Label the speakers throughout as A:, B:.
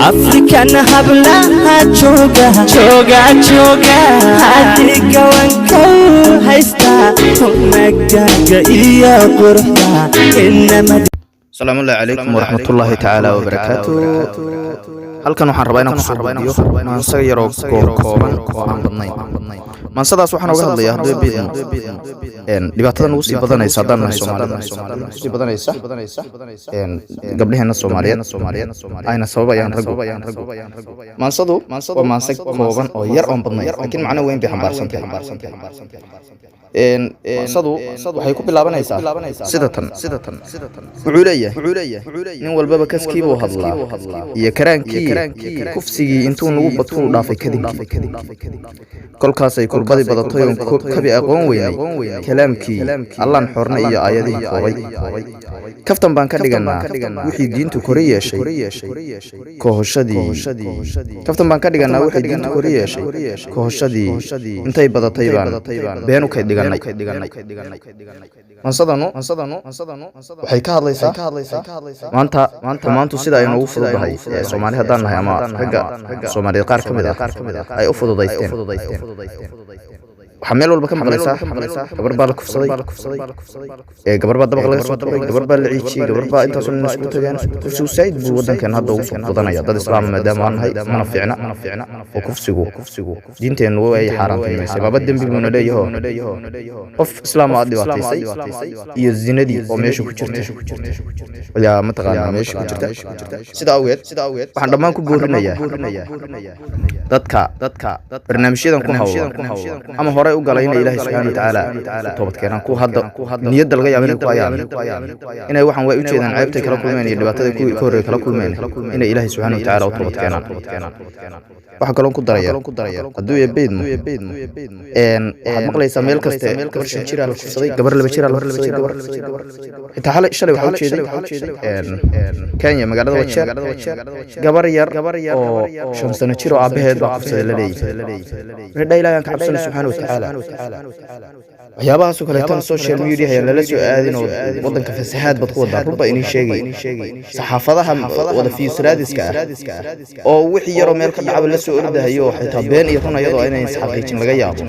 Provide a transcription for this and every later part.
A: Afrikan hablaha jooga jooga jooga, adiga wanka haysta magaaga iyo quruxda inama.
B: Asalaamu ullahi calaykum waraxmatullaahi tacaala wabarakaatu. Halkan waxaan rabaa inaan kusoo gudbiyo maanso yaroo kooban oo aan badnayn. Maansadaas waxaan oga hadlayaa, haddii biidmo, dhibaatada nagu sii badanaysa haddaan nahay Soomaalida, sii badanaysa gabdhaheena Soomaaliyeed, ayna sababayaan raggu. Maansadu waa maanso kooban oo yar oon badnayn, laakiin macno weyn bay xambaarsan tahay. Maansadu waxay ku bilaabanaysaa sida tan. Wuxuu leeyahay: nin walbaba kaskiibuu hadlaa iyo karaankii, kufsigii intuu nagu batuu dhaafay kadinkii, kolkaasay kurbadii badatay oon kabi aqoon weynay kalaamkii Allaan xornay iyo aayadihii koobay. Kaftan baan ka dhiganaa wixii diintu kori yeeshay kohoshadii. Kaftan baan ka dhiganaa wixii diintu kori yeeshay kohoshadii, intay badatay baan been u kay dhiganay. Mansadanu waxay ka hadlaysaa maanta xumaantu sida ay noogu fududahay ee Soomaali haddaan nahay, ama ragga Soomaaliyeed qaar ka mid ah ay u fududaysteen. Waxaa meel walba ka maqlaysaa gabar baa la kufsaday, gabar baa dabaq laga soo tuuray, gabar baa la ciijiyey, gabar baa intaasoo nin isku tageen. Kufsigu saaid buu waddankan hadda ugu soo badanaya, dad Islaama maadaama aan nahay, mana fiicna. Oo kufsigu diinteennu ay xaaraantinimaysay, baaba dembi buuna leeyaho qof Islaam oo aad dhibaataysay, iyo zinadii oo meesha ku jirta ayaa mataqaanaa meesha ku jirta. Sida awgeed waxaan dhammaan ku boorinayaa dadka barnaamijyadan ku hawlan ama horey u galay inay Ilaahay subxaana watacaala u toobad keenaan. Kuwa hadda niyadda laga yaabo inay ku hayaan inay waxaan way u jeedaan ceebtay kala kulmeen iyo dhibaatada kuwii ka horreeyay kala kulmeen, inay Ilaahay subxaana watacaala u toobad keenaan. Waxaa kaloon ku daraya, hadduu ebeydmo, waxaad maqlaysaa meel kaste gabar 5 jiraa la kufsaday, gabar 2 jiraa la kufsaday, gabar xitaa xalay shalay waxaa ujeeday Kenya, magaalada Wajeer, gabar yar oo 5 sano jir oo aabaheed baa kufsaday la leeyahay. Redha, Ilahay aan ka cabsano subxaana watacaala. Waxyaabahaasoo kaleetana social media ayaan lala soo aadin oo waddanka fasahaad baad ku wadaa. Runba inii sheegay, saxaafadaha wada fiisraadiska ah oo wixii yaroo meel ka dhacaba la soo ordahayo, oo xitaa been iyo run ayadoo inayn isxaqiijin laga yaabo.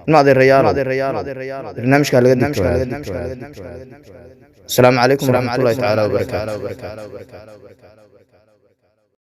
B: Ilma adeerayaalo, barnaamijkaa laga digtoonaado. Asalaamu calaykum waraxmatullahi tacaala wabarakaatu.